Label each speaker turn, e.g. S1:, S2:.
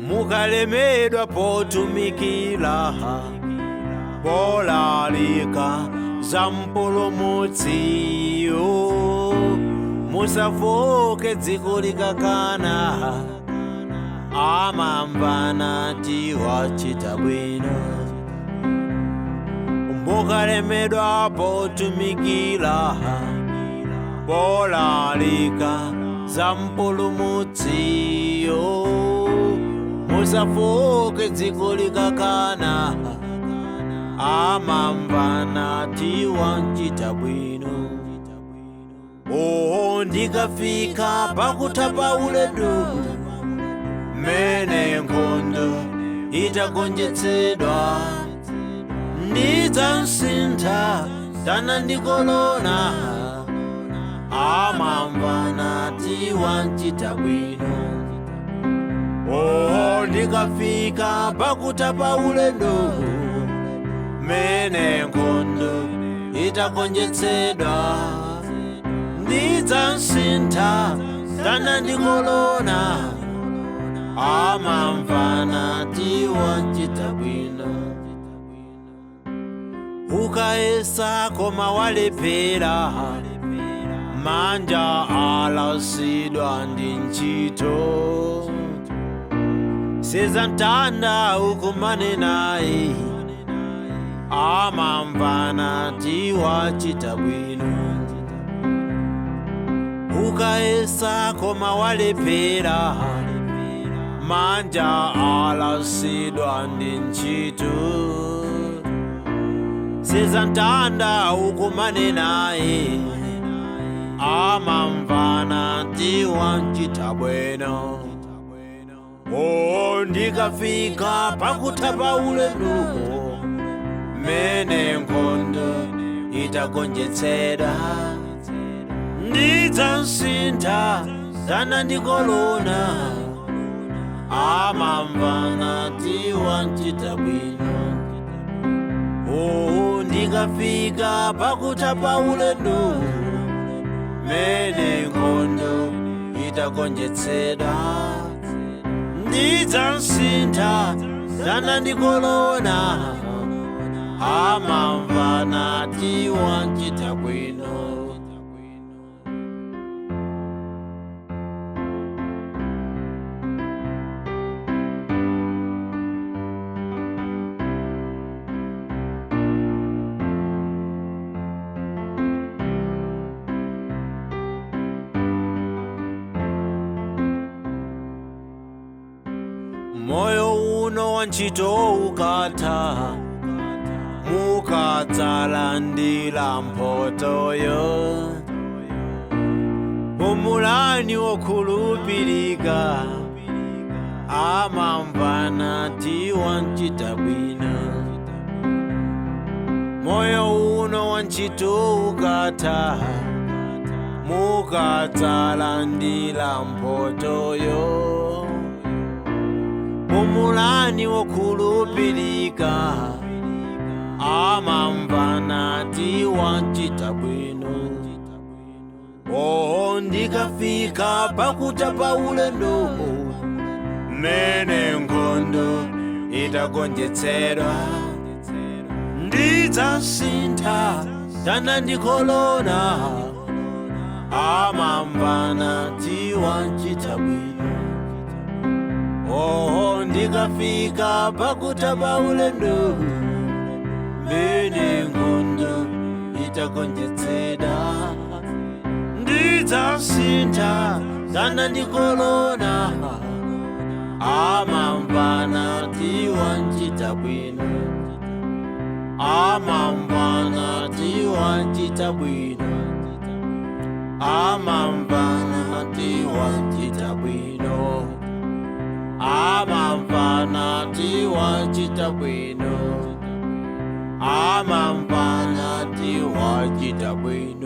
S1: Mukalemedwa potumikira, polalika za mpulumutsiyo, musafoke dziko likakana, amamvana tiwachita bwino. Mukalemedwa potumikira, polalika za mpulumutsiyo, musafoke dziko likakana, amamvana tiwachita bwino. Oh, ndikafika pakutha pa ulendo, mene nkhondo itagonjetsedwa, ndidzamsintha tana ndikolona, amamvana tiwachita bwino. Oh, ndikafika pakutha pa ulendo, mene nkhondo itagonjetsedwa, ndidzamsintha tana ndikolona, amamvana tiwachita bwino. Ukayesa koma walephera, manja alasidwa ndi ntchito, seza mtanda ukumane naye, amamvana tiwachita bwino. Ukayesa koma walephera, manja alasidwa ndi ntchito, seza mtanda ukumane naye, amamvana tiwachita bwino. Oh, ndikafika pakutha pa ulendo, mene nkhondo itagonjetsedwa, ndidzamsintha tana ndikolona, amamvana tiwachita bwino. Oh, ndikafika pakutha pa ulendo, mene nkhondo itagonjetsedwa, ndidzamsintha tana ndikolona, amamvana tiwachita bwino. Moyo uno wa ntchito ukatha, mukadzalandira mphotoyo, pumulani wokhulupirika, amamvana tiwachita bwino. Moyo uno wa ntchito ukatha, mukadzalandira mphotoyo, pumulani wokhulupirika, amamvana tiwachita bwino. Oh, ndikafika pakutha pa ulendo, mene nkhondo itagonjetsedwa, ndidzasintha tana ndikolona, amamvana tiwachita bwino. Oh, ndikafika pakutha pa ulendo, mene nkhondo itagonjetsedwa, ndidzasintha tana ndikolona, amamvana tiwachita bwino. Amamvana tiwachita bwino. Amamvana tiwachita bwino. Amamvana tiwachita bwino. Amamvana tiwachita bwino.